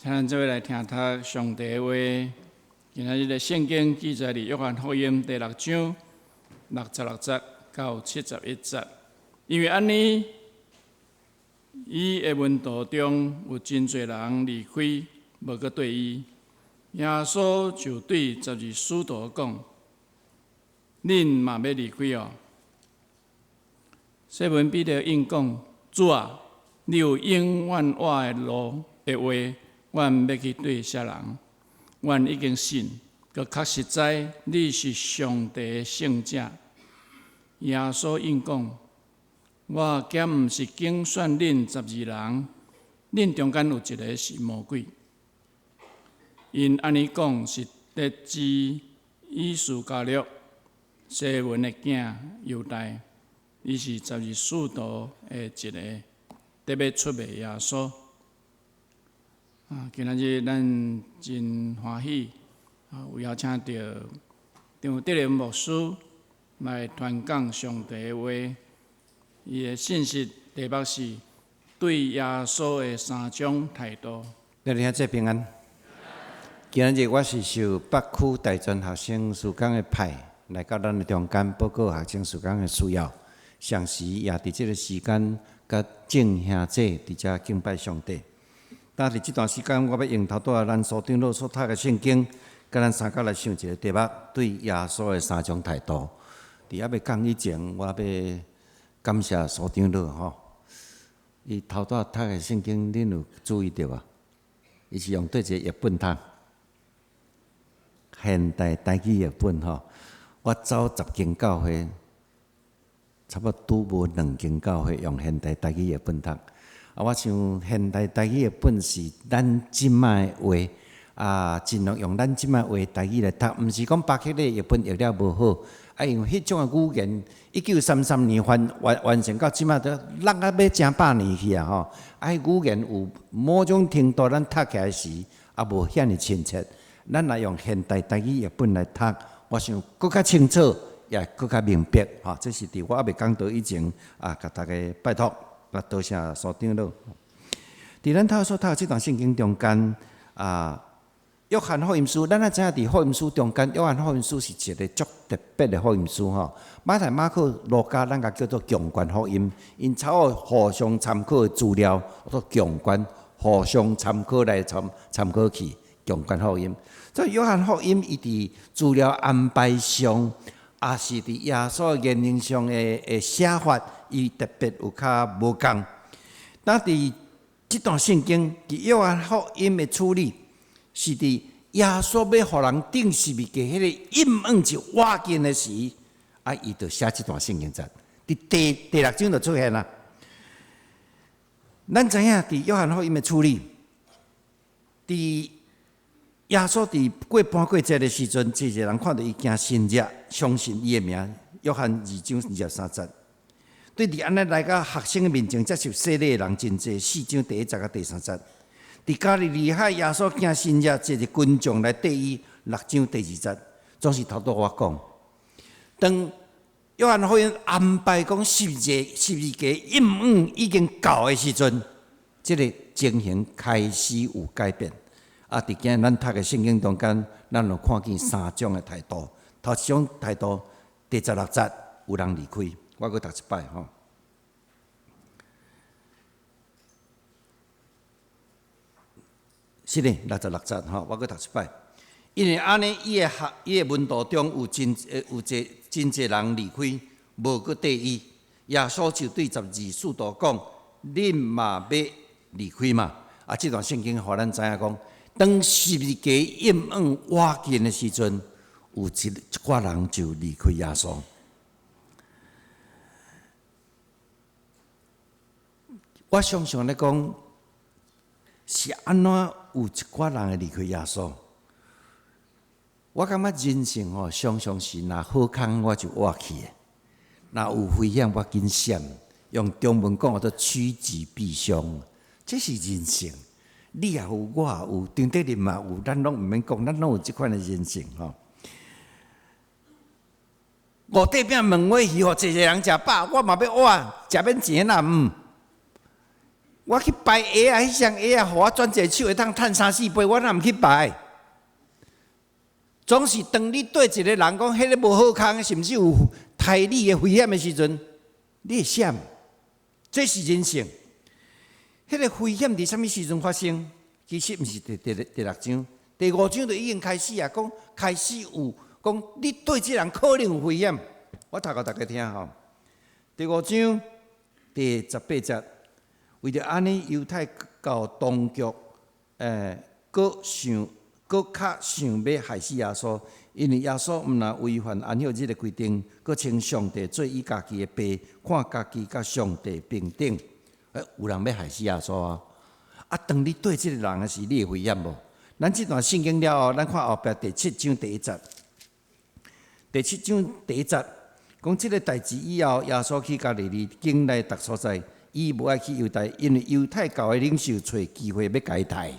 請咱做伙來聽讀上帝的話。今仔日的聖經記載佇約翰福音第六章66節到71節。因為按呢，伊的門徒中有真濟人離開，無閣綴伊。耶穌就對十二使徒講：恁嘛欲離開哦？西門彼得應講：主啊，你有永遠活的路的話，阮欲去綴啥人？阮已經信，閣確實知你是上帝的聖者。耶穌應講：我敢毋是揀選恁十二人，恁中間有一个是魔鬼。𪜶按呢講是咧指伊斯加略西門的囝猶大，伊是十二使徒的一个，得欲出賣耶穌。啊，今仔日咱真歡喜，啊，有邀請著張德仁牧師來傳講上帝的話。伊的信息題目是對耶穌的三種態度。各位兄弟平安。今仔日我是受北區大專學生事工的派來到咱的中間報告學生事工的需要，同時也佇這个時間佮眾兄弟佇遮敬拜上帝。但佇這段時間，我欲用頭拄仔咱蘇長老所讀的聖經，佮咱三角來想一个題目：對耶穌的三種態度。佇猶未講以前，我欲感謝蘇長老吼。伊頭拄仔讀的聖經，恁有注意著無？伊是用佗一个譯本讀？現代台語譯本吼。我走十間教會，差不多拄無兩間教會用現代台語譯本讀。啊，我想現代台語譯本是咱這擺的話，啊，盡量用咱這擺話台語來讀，毋是講巴克禮譯本譯了無好，啊，因為彼種的語言，1933年完完完成到這擺都落啊欲成百年去啊吼，啊，彼語言有某種程度，咱讀起來時也無遐爾親切。咱若用現代台語譯本來讀，我想閣較清楚，也閣較明白。吼，這是佇我猶未講道以前啊，共大家拜託。啊，多謝蘇長老。佇咱頭所讀這段聖經中間，啊，約翰福音書，咱愛知影佇福音書中間，約翰福音書是一个足特別的福音書吼。馬太、馬可、路加，咱共叫做共關福音，𪜶採取互相參考的資料，做共關，互相參考來參參考去，共關福音。所以約翰福音，伊佇資料安排上，也是佇耶穌言行上的的寫法，伊特別有較無仝。但佇這段聖經，佇約翰福音的處理，是佇耶穌欲予人釘十字架彼个應允就倚近的時，啊，伊就寫這段聖經節，佇第第六章就出現啦。咱知影佇約翰福音的處理，佇耶穌佇過盤過節的時陣，濟濟人看著伊行神跡，相信伊的名。約翰2章23節。對佇按呢來到學生的面前接受洗禮的人真濟。4章第1節佮第三節。佇加利利海，耶穌行神跡，濟濟群眾來綴伊。6章第2節。總是頭拄我講，當約翰福音安排講十字十字架應允已經到的時陣，這个情形開始有改變。啊！佇今日咱讀的聖經中間，咱有看見三種的態度。頭一種態度，第十六節有人離開，我閣讀一擺吼。是的，66節吼，我閣讀一擺。因為按呢，伊的學伊的門徒中有真有濟真濟人離開，無閣綴伊。耶穌就對十二使徒講：恁嘛欲離開嗎？啊！這段聖經予咱知影講。當十字架應允倚近的時陣，有一一寡人就離開耶穌。我常常咧講，是按怎有一寡人會離開耶穌？我感覺人生吼，常常是若好康我就倚去的，若有危險我緊閃。用中文講叫做趨吉避凶，這是人性。你也有，我也有，張德林嘛有，咱攏毋免講，咱攏有這款的人性吼。五塊餅兩尾魚，予濟濟人食飽，我嘛欲倚，食免錢啦，毋。我去排鞋仔，彼雙鞋仔，予我轉一个手會當趁三四倍，我若毋去排？總是當你對一个人講，彼个無好康，甚至有刣你的危險的時陣，你會閃。這是人性。彼个危險佇啥物時陣發生？其實毋是第六章，第五章就已經開始啊，講開始有講你對這人可能有危險。我讀予大家聽吼。第五章第18節，為著按呢，猶太教當局，閣想閣較想欲害死耶穌，因為耶穌毋但違反安息日的規定，閣稱上帝做伊家己的爸，看家己佮上帝平等。有人欲害死耶穌啊！啊，當你對這个人的時，你會危險無？咱這段聖經了後，咱看後壁第七章第一節。第七章第一節講這个代誌以後，耶穌去加利利境內逐所在，伊無愛去猶太，因為猶太教的領袖揣機會欲共伊刣。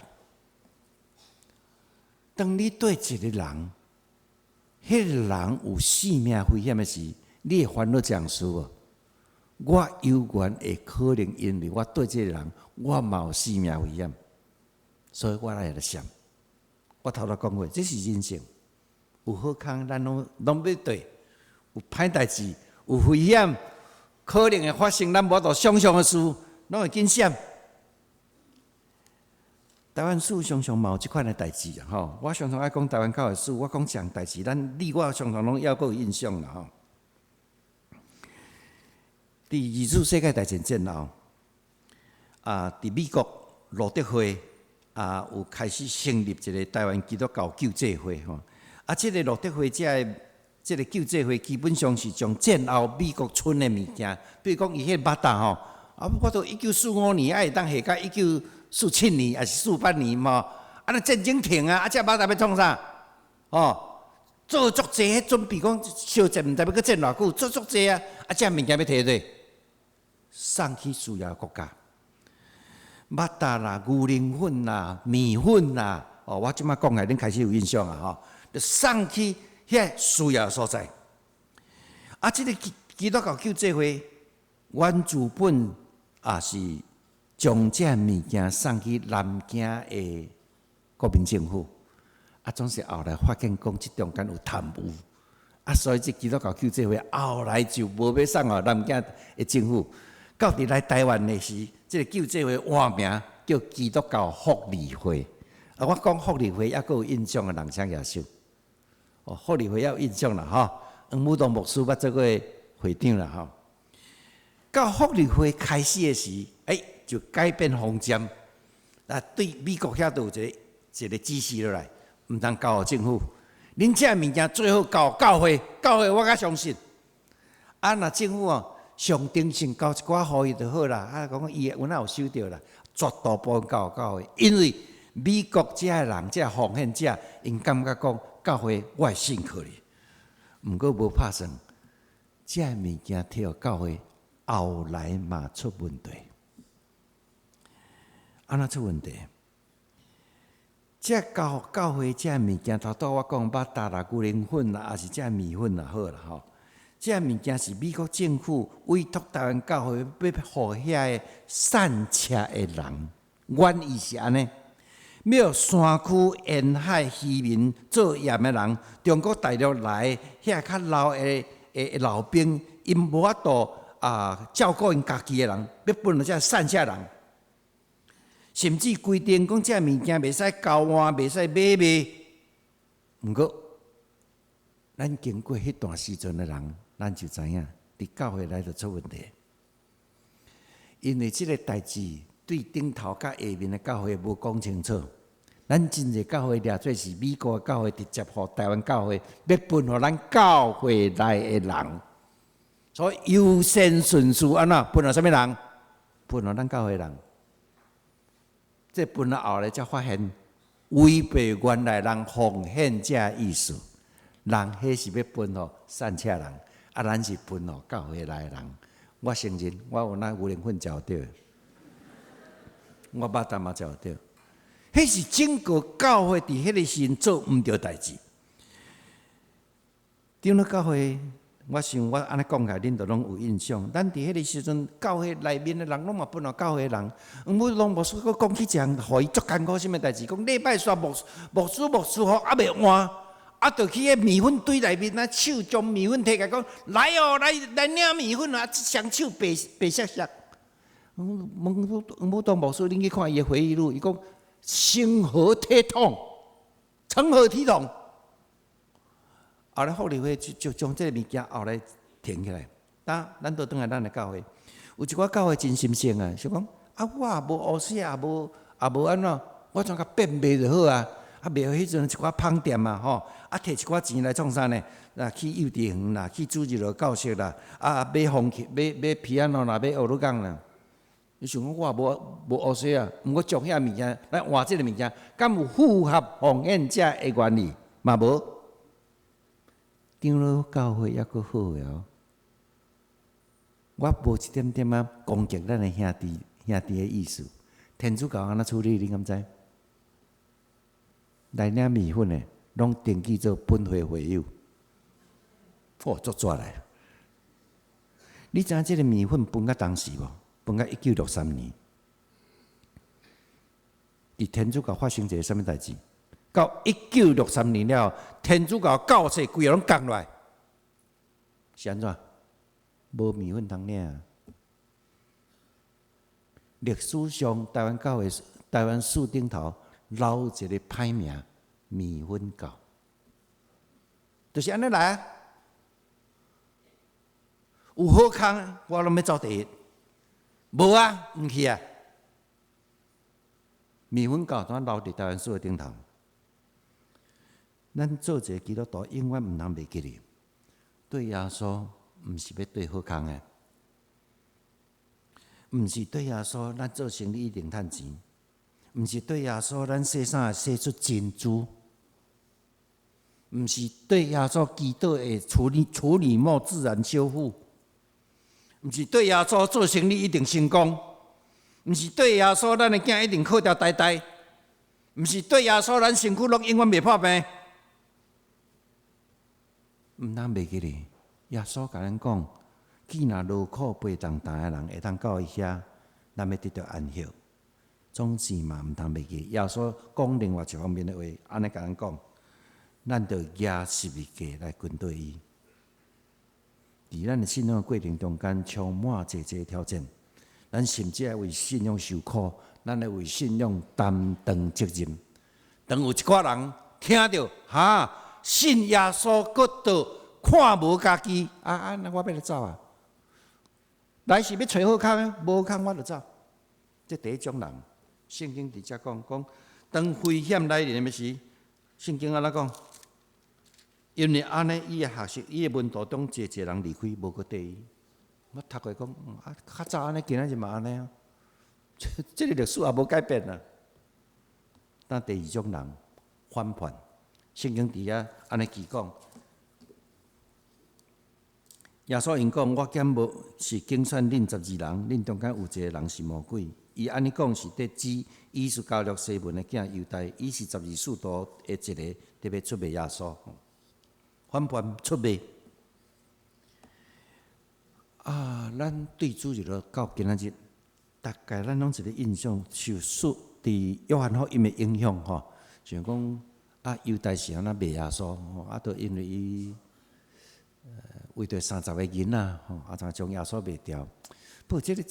當你對一个人，彼个人有性命危險的時，你會煩惱這樣事無？我猶原會可能因為我對這个人，我嘛有性命危險，所以我來來閃。我頭拄講過，這是人性。有好康，咱攏攏欲對；有歹代誌，有危險，可能會發生咱無法度想象的事，攏會緊閃。台灣史常常嘛有這款的代誌啊！吼，我常常愛講台灣教會史，我講一項代誌，咱你我常常攏猶閣有印象啦吼。佇二次世界大戰戰後，啊，佇美國路德會啊，有開始成立一個台灣基督教救濟會吼。啊，這個路德會這个這个救濟會，基本上是將戰後美國賰的物件，比如講伊彼个腹罩吼，啊，我都1945年，啊會當下到1947年，抑是48年吼，啊，若戰爭停啊，啊，這腹罩欲創啥？哦，做足濟彼準備，講相戰毋知欲閣戰偌久，做足濟啊，啊，這物件欲提佗，送去需要國家。腹罩啦、牛奶粉啦、麵粉啦，哦，我這擺講來，恁開始有印象啊，吼，就送去遐需要所在。啊，這个基督教救濟會原主本也是將這物件送去南京的國民政府，啊，總是後來發現講這中間有貪污，啊，所以這基督教救濟會後來就無欲送予南京的政府。到佇來台灣的時，這个救濟會換名叫基督教福利會。啊，我講福利會猶閣有印象的人請舉手。哦，福利會猶有印象啦，吼。黃武東牧師捌做過會長啦，吼。到福利會開始的時，欸，就改變方針，啊，對美國遐都有一个一个指示落來，毋通交予政府。恁這物件最好交教會，教會我較相信。啊，若政府哦，象徵性交一寡予伊就好啦。啊，講伊有哪有收著啦，絕大部分交予教會，因為美國這的人，這奉獻者，𪜶感覺講教會我會信靠你。毋過無拍算，這物件提予教會，後來嘛出問題。按怎出問題？這交教會這物件，頭拄我講腹罩啦、牛奶粉啦，抑是這麵粉啦，好啦吼。這物件是美國政府委託台灣教會欲予遐个散赤的人，原意是按呢，欲予山區沿海漁民做鹽的人，中國大陸來遐較老的的老兵，𪜶無法度啊照顧𪜶家己的人，欲分予這散赤人，甚至規定講這物件袂使交換，袂使買賣。毋過，咱經過彼段時陣的人，咱就知影，佇教會內就出問題，因為這个代誌對頂頭佮下面的教會無講清楚。咱真濟教會掠做是美國的教會直接予台灣教會，欲分予咱教會內的人，所以優先順序按怎分予啥物人？分予咱教會人。這分了後來才發現違背原來人奉獻者意思，人彼是欲分予散赤人，啊，咱是分予教會內的人。我承認，我有哪牛奶粉食著，我腹罩嘛食著。彼是整個教會佇彼个時陣做毋著代誌。長老教會我想我按呢講起來，恁都攏有印象。咱佇彼个時陣，教會內面的人攏嘛本來教會人，黃武東牧師閣講起一項，予伊足艱苦啥物代誌？講禮拜煞牧師服猶未換，啊，就去彼麵粉堆內面啊，手將麵粉提起來講，來哦，來來領麵粉啊，一雙手白白雪雪。黃武東牧師，恁去看伊的回憶錄，伊講成何體統？成何體統？後來福利會就將這个物件後來停起來。當咱倒轉來咱的教會，有一寡教會真心酸啊，想講啊，我也無烏死，也無按怎，我怎共變賣就好啊？啊，賣予彼陣一寡芳店啊，吼，啊，提一寡錢來創啥呢？啊，去幼稚園啦，去主日學教室啦，啊，買風琴、買 piano 啦，買俄魯鋼啦。你想講我也無烏死啊，毋過將遐物件來換這个物件，敢有符合奉獻者的原理？嘛無。長老教會猶閣好的哦，我無一點點仔攻擊咱的兄弟的意思。天主教按怎處理？你敢知？來領麵粉的，攏登記做本會會友。哦，足絕嘞！你知影這个麵粉分到當時無？分到1963年，佇天主教發生一个啥物代誌？到1963年了，天主教教士規个攏降落來，是按怎？無麵粉通領。歷史上，台灣教會、台灣樹頂頭留一个歹名——麵粉教，就是按呢來啊。有好康，我攏欲走第一；無啊，毋去啊。麵粉教怎留佇台灣樹的頂頭？咱做一个基督徒，永遠毋通袂記得，對耶穌毋是欲綴好康的，毋是對耶穌咱做生意一定趁錢，毋是對耶穌咱洗衫會洗出珍珠，毋是對耶穌祈禱會處女膜自然修復，毋是對耶穌做生意一定成功，毋是對耶穌咱的囝一定考著台大，毋是對耶穌咱身軀攏永遠袂破病。毋通袂記得，耶穌共咱講，既若勞苦背重擔的人會當到伊遐，咱欲得著安息。總之嘛，毋通袂記，耶穌講另外一方面的話，按呢共咱講，咱著舉十字架來跟綴伊。佇咱的信仰過程中間，充滿濟濟挑戰，咱甚至愛為信仰受苦，咱愛為信仰擔當責任。當有一寡人聽著，哈，信耶穌，閣著看無家己，啊啊！那我欲來走啊！來是欲揣好康，無康我就走。這第一種人，聖經佇遮講講，當危險來臨的時，聖經按怎講？因為按呢，伊的學習，伊的門徒中濟濟人離開，無閣綴伊。我讀過講，啊，較早按呢，今仔日嘛按呢啊。這个歷史也無改變啊。但第二種人反叛。聖經佇遐按呢記講，耶穌𪜶講：我敢無是揀選恁十二人，恁中間有一个人是魔鬼。伊按呢講是佇指伊斯加略西門的囝猶大，伊是十二使徒的一个，特別出賣耶穌，反叛出賣。啊，咱對主日學到今仔日，大概咱攏一个印象，受受佇約翰福音的影響吼，像講。啊，猶大是按怎賣耶穌？吼，啊，都因為伊為著三十个銀仔，吼，啊，才將耶穌賣掉。不過，這个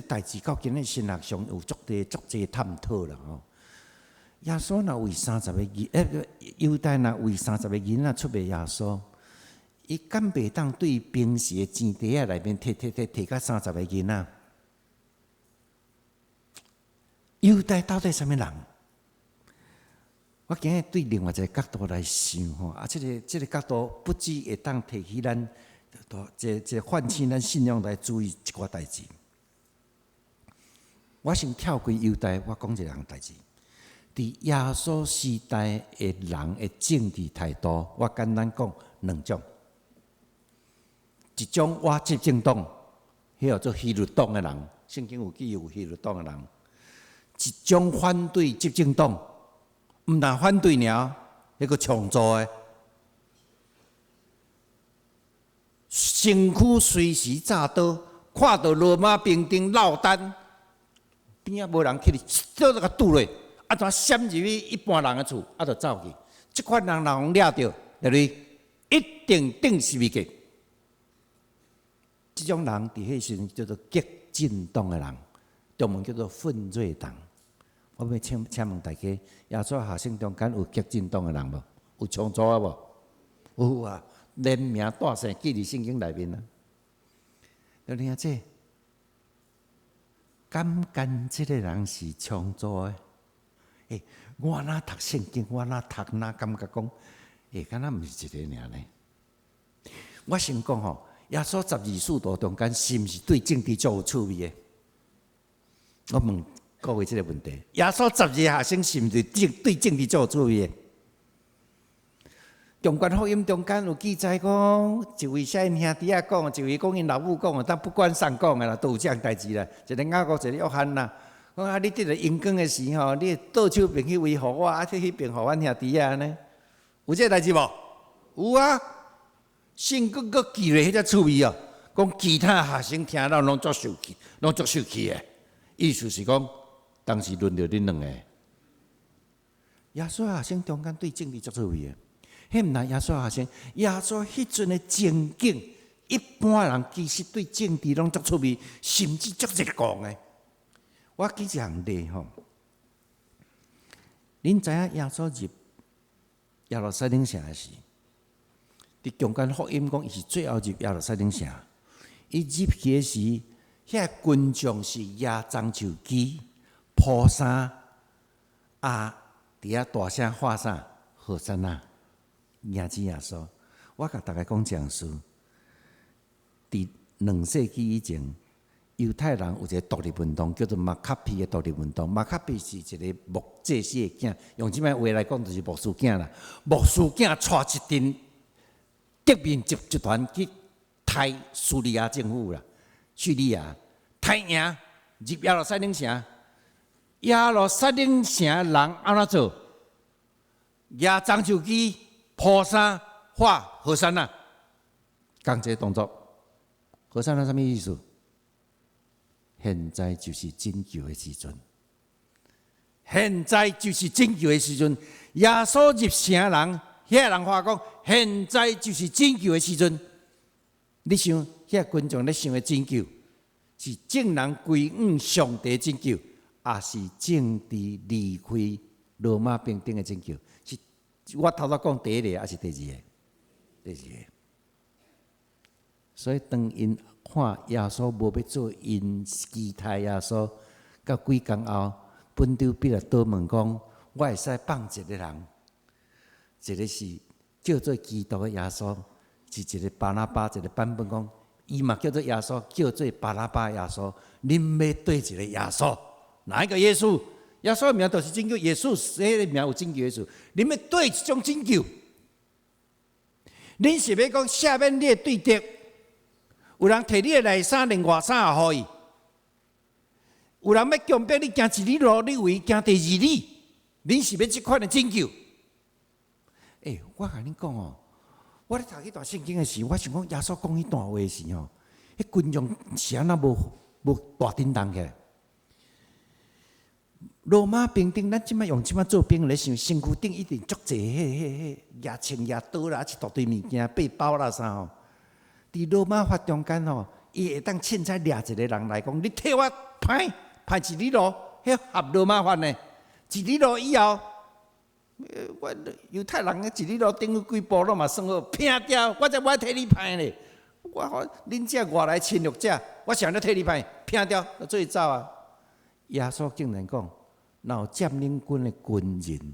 代誌到今日神學上有足濟足濟探討啦，吼。耶穌若為三十个銀，猶大若為三十个銀仔出賣耶穌，伊敢袂當對平時的錢袋仔內面提提提提到三十个銀仔？猶大到底啥物人？我今日對另外一个角度來想吼，啊，這个角度不只會當提起咱，這喚醒咱信仰來注意一寡代誌。我先跳開猶大，我講一項代誌。佇耶穌時代的人的政治態度，我簡單講兩種。一種我執政黨，彼號做希律黨的人，聖經有記有希律黨的人；一種反對執政黨。毋但反對爾，彼閣創造的。身軀隨時紮刀，看著羅馬兵丁落單，邊仔無人去，一刀就共拄落，啊怎閃入去一般人的厝，啊就走去。這款人若予掠著，對不對？一定釘十字架。這種人佇彼時陣叫做激進黨的人，中文叫做奮銳黨。我欲請問大家，耶穌學生中間有激進黨的人無？有衝突啊無？有啊，連名帶姓記佇聖經內面啊。你聽這，敢干這個人是衝突的？欸，我若讀聖經，我若讀，若感覺講，欸，敢若毋是一个爾呢？我先講吼，耶穌12使徒中間是毋是對政治足有趣味的？我問各位這個問題：耶穌十二個學生是毋是對政治足有趣味的？中觀福音中間有記載講，一位寫𪜶兄弟仔講，一位講𪜶老母講，但不管誰講的啦，都有這樣代誌啦。一個雅各，一個約翰啦。講啊，你得著榮光的時吼，你倒手邊彼位予我，啊，彼邊予阮兄弟仔呢？有這個代誌無？有啊。聖經閣記咧，彼只趣味哦，講其他學生聽了攏足受氣，攏足受氣的。意思是講，當時輪著恁兩個。耶穌學生中間對政治足趣味的。彼毋但耶穌學生，耶穌彼陣的情景，一般人其實對政治攏足趣味，甚至足熱講的。我舉一項例吼，恁知影耶穌入耶路撒冷城的時，佇中間福音講，伊是最後入耶路撒冷城。伊入去的時，遐群眾是舉棕樹枝、鋪衫，啊，佇遐大聲喊啥？和散那，迎接耶穌。我共大家講一項事，佇2世紀以前，猶太人有一個獨立運動，叫做馬卡比的獨立運動。馬卡比是一個牧祭司的囝，用這擺話來講，就是牧師囝啦。牧師囝帶一陣革命集團去刣敘利亞政府啦，敘利亞刣贏入耶路撒冷城，耶路撒冷城人按怎做？舉棕樹枝、鋪衫、喊和散那，仝一个動作。和散那啥物意思？現在就是拯救的時陣。現在就是拯救的時陣。耶穌入城人，遐人話講，現在就是拯救的時陣。你想，遐群眾咧想的拯救，是眾人歸向上帝拯救，抑是政治離開羅馬兵丁的拯救？是我頭拄講第一个，抑是第二个？第二个。所以當𪜶看耶穌無欲做𪜶期待耶穌，到幾工後，本丟彼拉多問講：我會使放一個人，一個是叫做基督的耶穌，是一個巴拉巴，一個版本講，伊嘛叫做耶穌，叫做巴拉巴耶穌。恁欲佗一個耶穌？哪一個耶穌？耶穌的名就是拯救，耶穌彼個名有拯救的意思。恁欲佗一種拯救？恁是欲講赦免你的對敵？有人提你的內衫，連外衫也予伊。有人欲強迫你行一里路，你為伊行第二里。恁是欲這款的拯救？欸，我共恁講哦，我咧讀彼段聖經的時，我想講耶穌講彼段話時吼，彼群眾是按怎無大震動起來？羅馬兵丁，咱這擺用這擺做兵來想，身軀頂一定足濟，彼舉槍舉刀啦，一大堆物件，背包啦啥吼。佇羅馬法中間吼，伊會當凊彩掠一個人來講，你替我攀攀一里路，彼合羅馬法呢？一里路以後，我猶太人一里路頂幾步攏嘛算好，拼掉，我才無愛替你攀咧。我恁這外來侵略者，我啥咧替你攀？拼掉，做伙走啊！耶穌竟然講，若有佔領軍的軍人，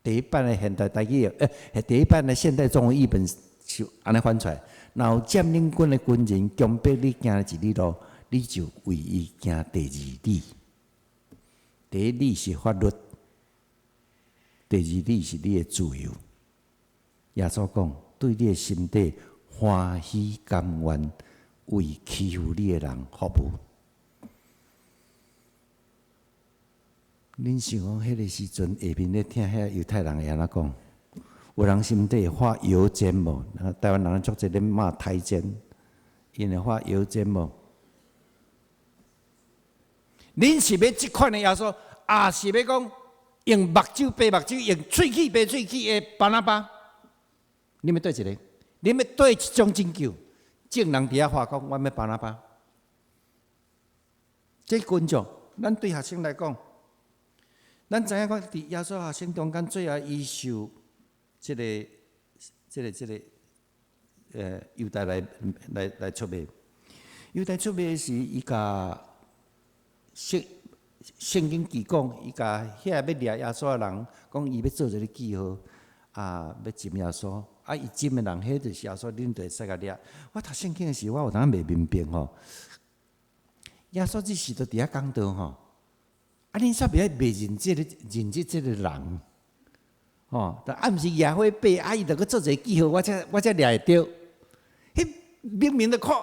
第一版的現代台語，第一版的現代中文譯本是按呢翻出來。若有佔領軍的軍人強迫你行一里路，你就為伊行第二里。第一里是法律，第二里是你的自由。耶穌講，對你的心底歡喜甘願為欺負你的人服務。恁想講，彼個時陣下面咧聽遐猶太人會按怎講？有人心底會畫油煎無？台灣人足濟咧罵苔煎，𪜶會畫油煎無？恁是欲這款的耶穌，抑是欲講用目睭擘目睭，用喙齒擘喙齒的巴拿巴？恁欲佗一个？恁欲佗一種拯救？眾人佇遐話講，阮欲巴拿巴。這群眾，咱對學生來講，咱知影講佇耶穌學生中間，最後伊受這個猶大來出賣。猶大出賣時，伊共聖經記講，伊共遐欲掠耶穌的人講，伊欲做一个記號，啊，欲浸耶穌。啊，伊浸的人，彼就是耶穌，恁就會使共掠。我讀聖經的時，我有當袂明白吼。耶穌這時都佇遐講道吼，啊，恁煞袂袂認這個人，吼？但啊，毋是野火爬，啊，伊就閣做一个記號，我才掠會著。彼明明都看，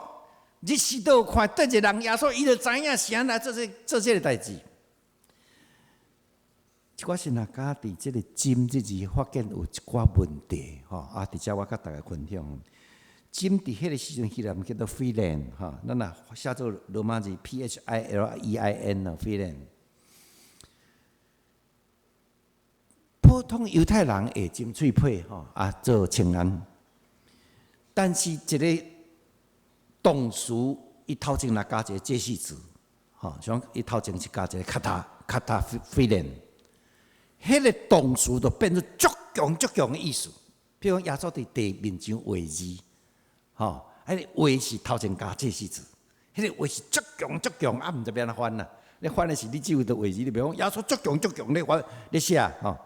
日時都有看佗一個人耶穌，伊就知影是按怎做這個代誌。一寡神學家佇這個“浸”這字發現有一寡問題，吼啊！佇遮我佮大家分享。浸佇彼个時陣希臘文叫做 philein，吼，咱若寫做羅馬字 PHILEIN 哦，philein。普通猶太人會浸喙皮，吼啊做請安，但是一个動詞，伊頭前若加一个介系詞，吼，像伊頭前是加一個 kata kataphilein。彼个動詞就變做足強足強的意思。比如講，耶穌佇地面上畫字，吼，彼个畫是頭前加介系詞，彼个畫是足強足強，啊，毋知欲按怎翻啦。你翻的是你只有著畫字，你袂講耶穌足強足強，你翻你寫吼。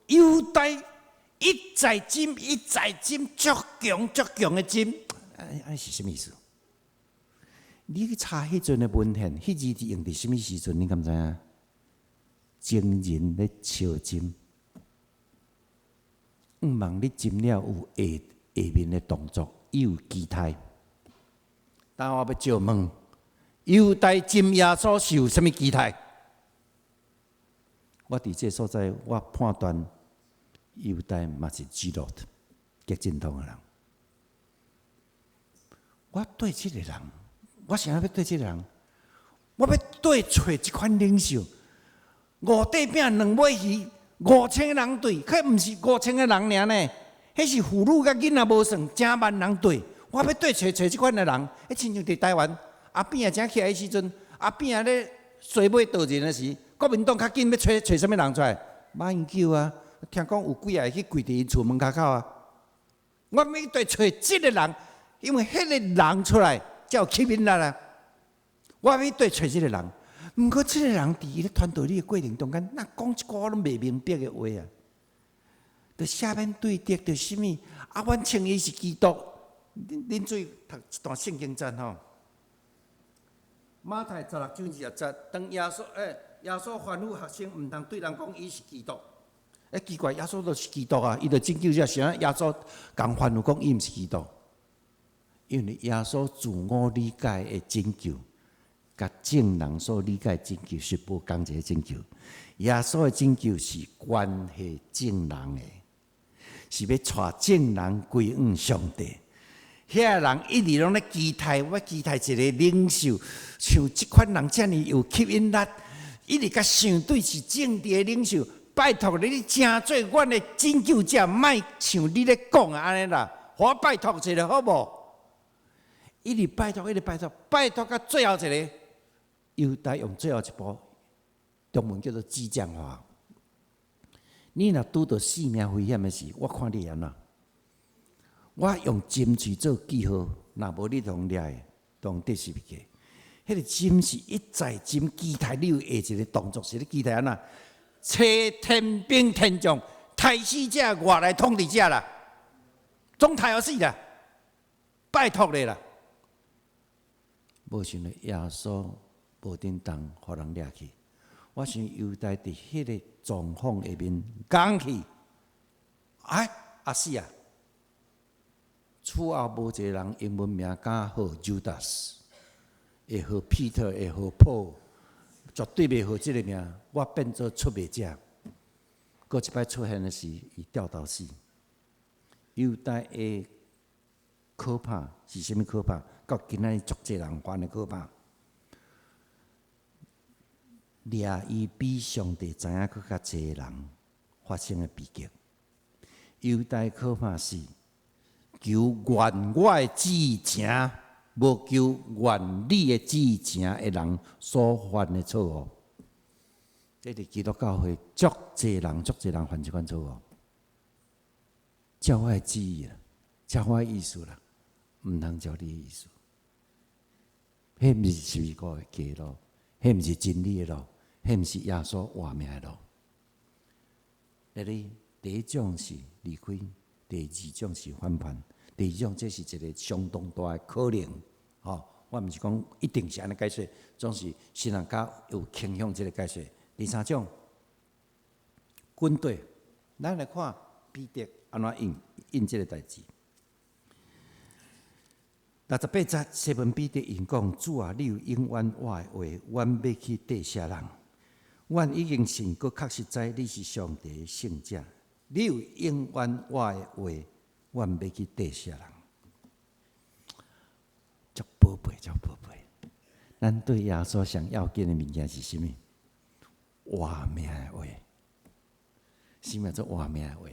猶大一再斟一再斟，足強足強的斟，按呢是啥物意思？你去查彼陣的文獻，彼字佇用佇啥物時陣？你敢知影？情人咧相斟，毋望你斟了有下下面的動作，伊有期待。但我欲借問，猶大斟耶穌是有啥物期待？我佇這所在，我判斷猶大嘛是 Zealot 激進黨的人。我對這个人，我想欲對這个人，我欲對揣這款領袖。五塊餅兩尾魚，5000個人對，彼毋是5000個人爾呢？彼是婦女佮囡仔無算，成萬人對。我欲對揣揣這款的人，彼親像佇台灣阿扁仔正起來的時陣，阿扁仔咧衰尾倒人的時，國民黨較緊欲揣揣啥物人出來？馬英九啊，聽講有幾个去跪佇𪜶厝門跤口啊。我欲對揣這个人，因為彼个人出來才有吸引力啊。我欲對揣這个人。毋過，這个人佇伊咧傳道理的過程中間，若講一寡我攏袂明白的話啊，就赦免對敵，就啥物啊？阮稱伊是基督。恁注意讀一段聖經節吼，馬太16章20節，當耶穌耶穌吩咐學生毋通對人講伊是基督。奇怪，耶穌就是基督啊！伊就拯救者，啥耶穌共吩咐講伊毋是基督？因為耶穌自我理解的拯救，佮眾人所理解拯救是無仝一个拯救。耶穌的拯救是關係眾人的，是欲帶眾人歸向上帝。遐人一直攏咧期待，我期待一个領袖，像這款人遮爾有吸引力，一直共想對是政治的領袖。拜託你，你成做阮的拯救者，莫像你咧講的按呢啦，予我拜託一下好無？一直拜託，一直拜託，拜託到最後一个，猶大用最後一步，中文叫做激將法。你若拄著性命危險的時，我看你會按怎？我用針喙做記號，若無你就掠的，當得失去。彼个針是一再針，期待你有下一个動作，是咧期待按怎？揣天兵天將，刣死者外來統治者啦，總刣予死啦，拜託你啦！無想到耶穌無振動，予人掠去。我想猶大佇彼个狀況下面講去，哎，阿死啊！此後無一个人英文名敢號 Judas，會號 Peter，會號 Paul，絕對袂號這个名。我變做出賣者。閣一擺出現的是伊吊到死。猶大的可怕是啥物可怕？到今仔日足濟人犯的可怕，掠伊比上帝知影閣較濟人發生的悲劇。猶大可怕是求願我的至情，無求願你的至情的人所犯的錯誤。這佇基督教會足濟人、足濟人犯這款錯誤。照我的旨意啦，照我的意思啦，毋通照你的意思。彼毋是十字架的路，彼毋是真理的路，彼毋是耶穌活命的路。第一種是離開，第二種是反叛。第二種這是一個相當大的可能，吼！我毋是講一定是按呢解說，總是神學家有傾向這個解說。第三種，軍隊，咱來看彼得按怎應應這個代誌。68節，西門彼得應講：主啊，你有應允我的話，阮欲去綴啥人？阮已經信，閣確實知你是上帝的聖者。你有應允我的話，阮欲去綴啥人？足寶貝，足寶貝。咱對耶穌上要緊的物件是啥物？活命的話。啥物叫做活命的話？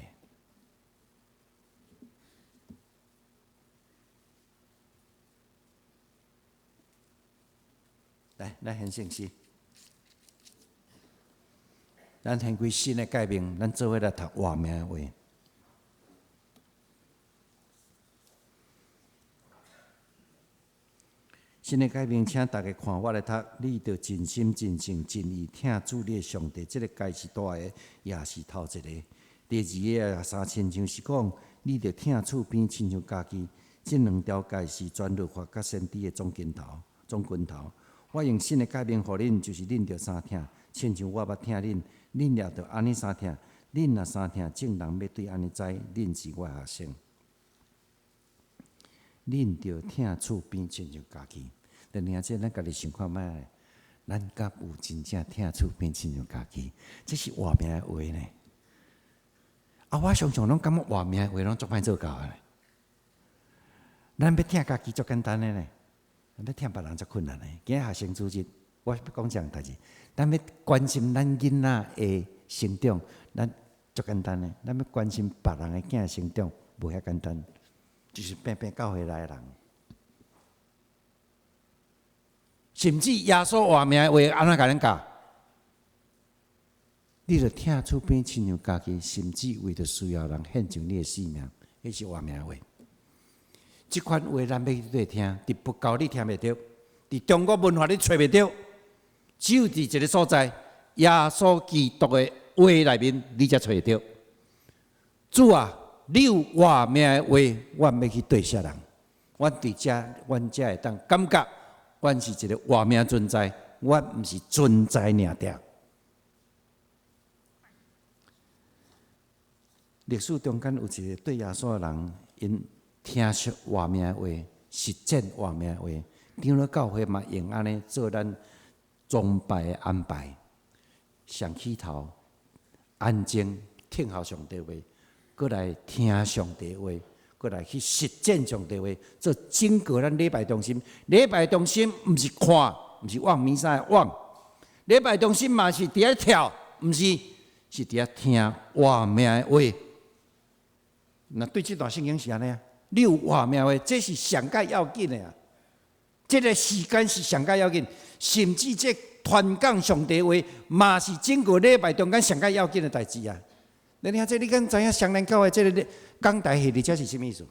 來，咱現聖詩。咱掀開新的誡命，咱做伙來讀活命的話。新的誡命，請大家看我來讀。你著盡心、盡性、盡意疼主你的上帝。這個誡是大个，也是頭一個。第二个也相親像是講，你著疼厝邊親像家己。這兩條誡是全律法佮先知的總根頭、總根頭。我用新的誡命予恁，就是恁著相疼，親像我捌疼恁，恁也著按呢相疼。恁若相疼，眾人欲對按呢知，恁是我的學生。恁著疼厝邊親像家己。但爾這咱家己想看覓？咱敢有真正疼厝邊親像家己？這是活命的話呢。啊，我常常攏感覺活命的話攏足歹做到的。咱欲疼家己足簡單的呢。欲疼別人足困難的。今仔學生主日，我欲講這項代誌。咱欲關心咱囡仔的成長，咱足簡單的。咱欲關心別人的囝成長，無遐簡單。就是平平教會來的人，甚至耶穌活命的話，按怎共咱教？你著疼厝邊親像家己，甚至為著需要人獻上你的性命，彼是活命的話。這款話咱欲去佗聽，佇佛教你聽袂著，佇中國文化你揣袂著，只有佇一个所在，耶穌基督的話內面，你才揣會著。主啊，你有活命的話，阮欲去綴啥人？阮佇遮，阮才會當感覺，阮是一个活命存在，阮毋是存在爾爾。歷史中間有一個對耶穌的人，𪜶聽說活命的話，實踐活命的話，長老教會嘛用按呢做咱崇拜的安排，上起頭安靜聽候上帝話，閣來聽上帝話，閣來去實踐上帝話，做整個咱禮拜中心。禮拜中心毋是看，毋是望彌撒的望，禮拜中心嘛是佇遐跳，毋是，是佇遐聽活命的話。若對這段聖經是按呢啊。你有活命話，這是上蓋要緊的啊！這個時間是上蓋要緊，甚至這傳講上帝話嘛是整個禮拜中間上蓋要緊的代誌啊！你聽這，你敢知影雙連教會這个講台戲佇遮是啥物意思？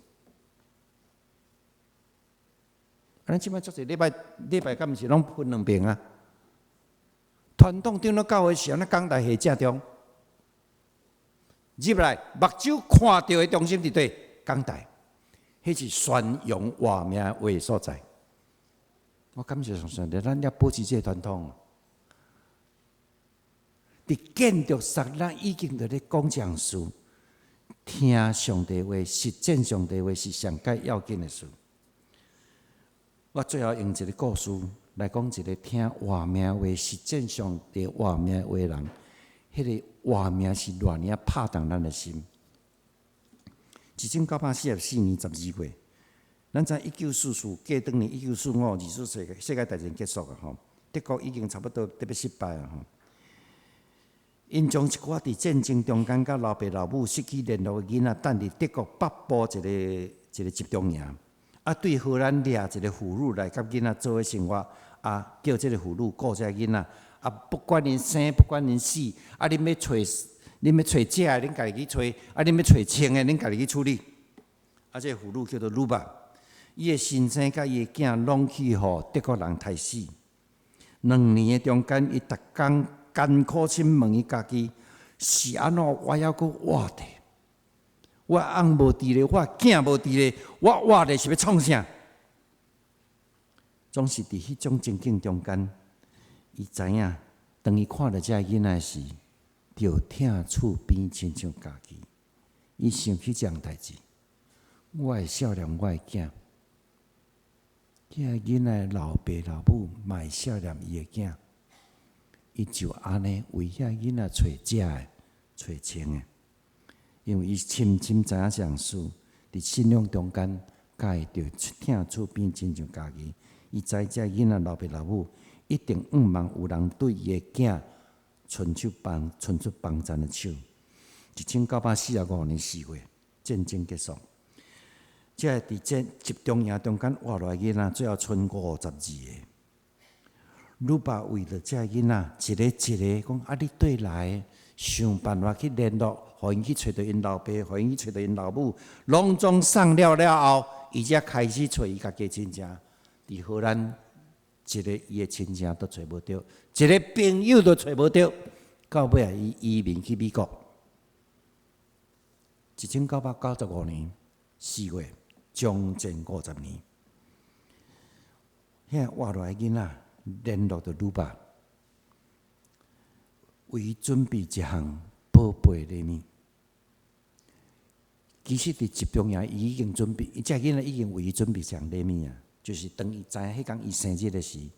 啊，咱這擺足濟禮拜禮拜，敢毋是攏分兩爿啊？傳統長老教會是按怎講台戲正中，入來目睭看著的中心佇佗講台。彼是宣揚活命話的所在。我感謝上帝，咱猶保持這个傳統。佇建築上，咱已經佇咧講這項事，聽上帝話、實踐上帝話是上蓋要緊的事。我最後用一个故事來講一个聽活命話、實踐上帝活命話的人，彼个活命是偌爾拍動咱的心。1944年12月，咱知1944過轉年1945二次世界大戰結束啊吼，德國已經差不多特別失敗啊吼。𪜶將一寡佇戰爭中間佮老爸老母失去聯絡的囡仔，擲佇德國北部一個一個集中營，啊，對荷蘭掠一個婦女來佮囡仔做伙生活，啊，叫這個婦女顧這囡仔，啊，不管𪜶生，不管𪜶死，啊，恁欲揣食的，恁家己去揣；啊，恁欲揣穿的，恁家己去處理。啊，這個婦女叫做魯巴，伊的先生佮伊的囝攏去予德國人刣死。2年的中間，伊逐工艱苦心問伊家己：是按怎我猶閣活著？我翁無佇咧，我囝無佇咧，我活著是欲創啥？總是佇彼種情景中間，伊知影，當伊看著這个囡仔時，就疼厝邊親像家己。伊想起這項代誌，我會孝念我的囝，這个囡仔的老爸老母嘛會孝念伊的囝。伊就按呢為遐囡仔揣食的、揣穿的，因為伊深深知影這項事，佇信仰中間，佮伊著疼厝邊親像家己。伊知這囡仔老爸老母一定向望有人對伊的囝伸出幫贊的手。1945年4月，戰爭結束，這個佇這集中營中間活落來囡仔，最後賰52個。魯爸為著這囡仔，一个一个講啊，你佗來，想辦法去聯絡，予𪜶去揣著𪜶老爸，予𪜶去揣著𪜶老母，攏總送了了後，伊才開始揣伊家己親情。佇荷蘭，一个伊的親情都揣無著，一个朋友都揣無著，到尾啊，伊移民去美國。1995年4月，將近50年，遐活落來囡仔聯絡著魯爸，為伊準備一項寶貝禮物。其實佇集中營，伊已經準備，這囡仔已經為伊準備一項禮物啊，就是當伊知影彼工伊生日的時，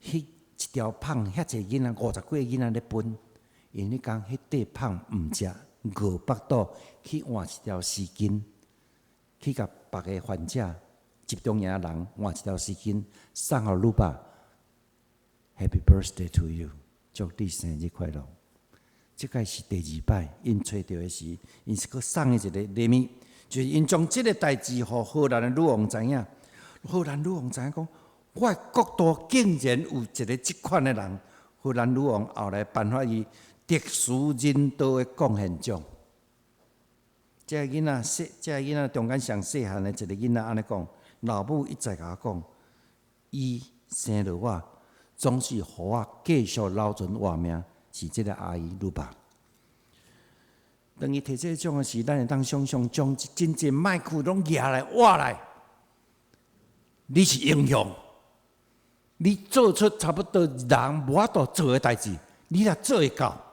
彼一條麭遐濟囡仔，50幾个囡仔咧分，𪜶彼工彼塊麭毋食，餓腹肚去換一條絲巾，去共別个患者集中營的人換一條絲巾，送予魯爸。Happy birthday to you！祝你生日快樂。這個是第二擺，𪜶揣著的時，𪜶是閣送伊一个禮物，就是𪜶將這个代誌予荷蘭的女王知影。荷蘭女王知影講，我的國度竟然有一个這款的人。荷蘭女王後來頒發伊特殊人道的貢獻獎。這个囡仔細，這个囡仔中間上細漢的一个囡仔按呢講，老母一再共我講，伊生著我，總是予我繼續留存活命，是這个阿姨魯爸。當伊提這個獎的時，咱會當想象將真濟麥克攏舉來挖來，你是英雄，你做出差不多人無法度做的代誌，你若做會到。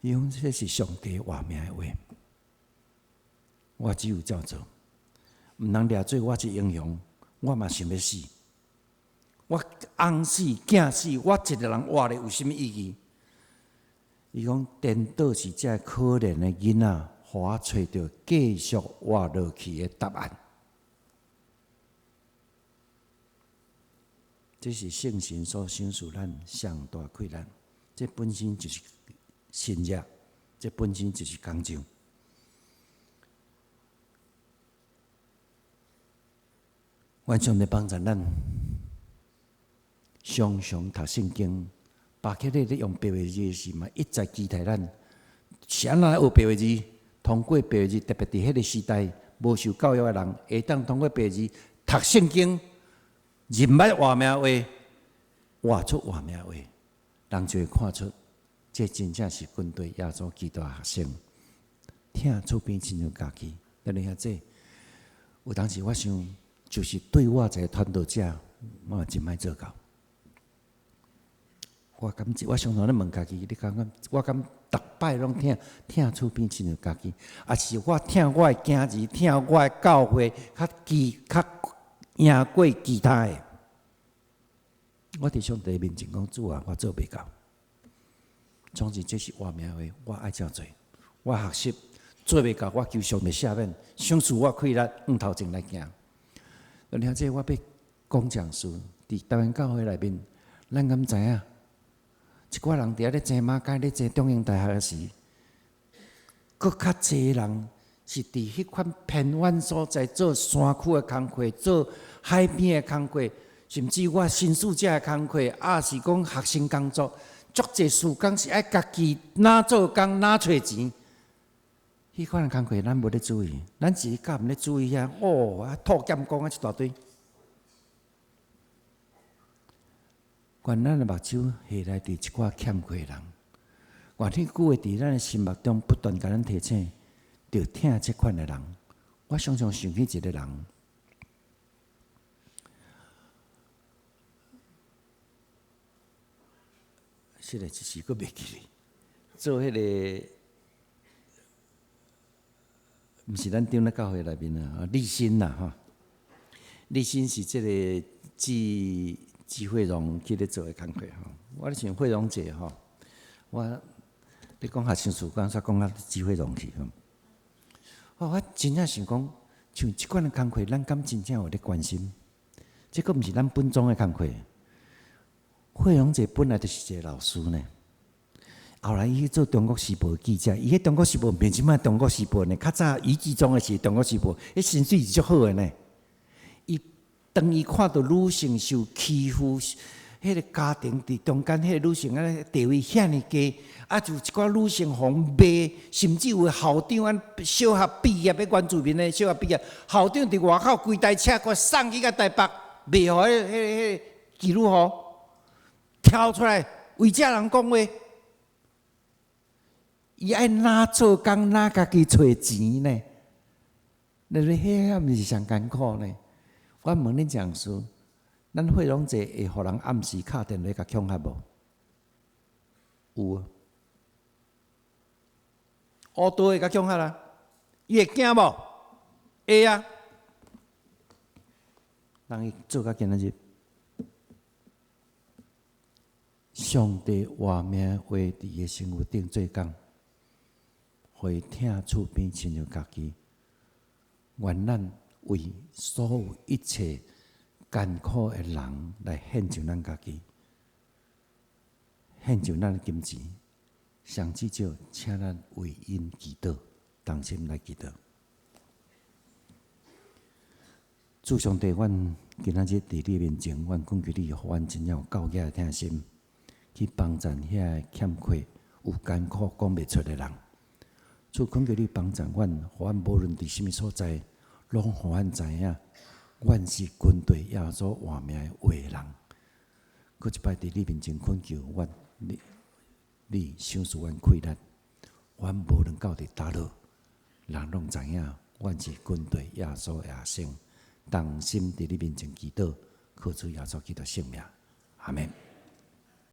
伊講這是上帝活命的話，我只有照做，毋通掠做我是英雄，我嘛想欲死。我翁死囝死，我一个人活咧有啥物意義？伊講顛倒是這可憐的囡仔，予我揣著繼續活落去的答案。這是聖神所賞賜咱上大困難。這本身就是神蹟，這本身就是工匠。願上帝幫助咱，常常讀聖經。巴克咧咧用白話字的時，嘛一再期待咱是按怎學白話字？通過白話字，特別佇彼个時代無受教育的人，會當通過白話字讀聖經，認捌活命話，活出活命話，人就會看出，這真正是軍隊耶穌基督的學生，疼厝邊親像家己。咱咧遐這，有當時我想，就是對我一个傳道者，我嘛真歹做到。我感覺，我常常咧問家己，你感覺我敢逐擺攏疼疼厝邊親像家己，抑是我疼我的囝兒，疼我的教會較其較贏過其他的？我佇上帝面前講，主啊，我做袂到。總之這是活命話，我愛這做。我學習做袂到，我求上帝赦免，賞賜我氣力，向頭前來行。而且我欲講講事，佇台灣教會內面，咱敢知影？一寡人佇遐咧爭馬街、咧爭中英大學的時，閣較濟人是佇彼款偏遠所在做山區的工課、做海邊的工課，甚至我新宿舍的工課，抑是講學生工作，足濟時工是愛家己哪做工哪揣錢。彼款的工課咱無咧注意，咱是較毋咧注意遐哦，啊吐劍講啊一大堆。願咱的目睭下來佇一寡欠缺的人，願彼句話佇咱的心目中不斷共咱提醒，著疼這款的人。我常常想起一個人，實在一時閣袂記咧，做彼个，毋是咱長老教會內面啊，立新啦吼，立新是這个志志慧榮去咧做的工課吼。我咧想慧榮姐吼，我你講學生事，講煞講到志慧榮去吼。哦，我真正想講，像這款的工課，咱敢真正有咧關心？這閣毋是咱本宗的工課。慧榮姐本來就是一個老師呢，後來伊去做中國時報的記者，伊彼中國時報毋是這擺中國時報呢，較早余紀忠的時中國時報，彼薪水是足好的呢。伊當伊看著女性受欺負，彼个家庭佇中間，彼个女性按呢地位遐爾低，啊，就一寡女性予人罵，甚至有校長按小學畢業的原住民的小學畢業，校長佇外口規台車閣送去到台北，賣予彼个妓女吼，跳出來為這人講話，伊愛哪做工哪家己揣錢呢？你說彼個毋是上艱苦呢？我問恁講師，咱惠榮姐會予人暗時敲電話共恐嚇無？有啊，烏道會共恐嚇啊，伊會驚無？會啊。人伊做到今仔日，上帝活命話佇伊的身軀頂做工，予伊疼厝邊親像家己。願咱為所有一切艱苦的人來獻上咱家己，獻上咱的金錢，上至少請咱為𪜶祈禱，同心來祈禱。主上帝，阮今仔日佇你面前，阮懇求你，予阮真正有夠額的疼心，去幫贊遐个欠缺、有艱苦講袂出的人。主懇求你幫贊阮，予阮無論佇啥物所在，攏予阮知影，阮是跟隨耶穌活命的活人。閣一擺佇你面前懇求阮，你你賞賜阮氣力，阮無論到佇佗落，人攏知影，阮是跟隨耶穌的學生，同心佇你面前祈禱，靠主耶穌基督聖名，阿們。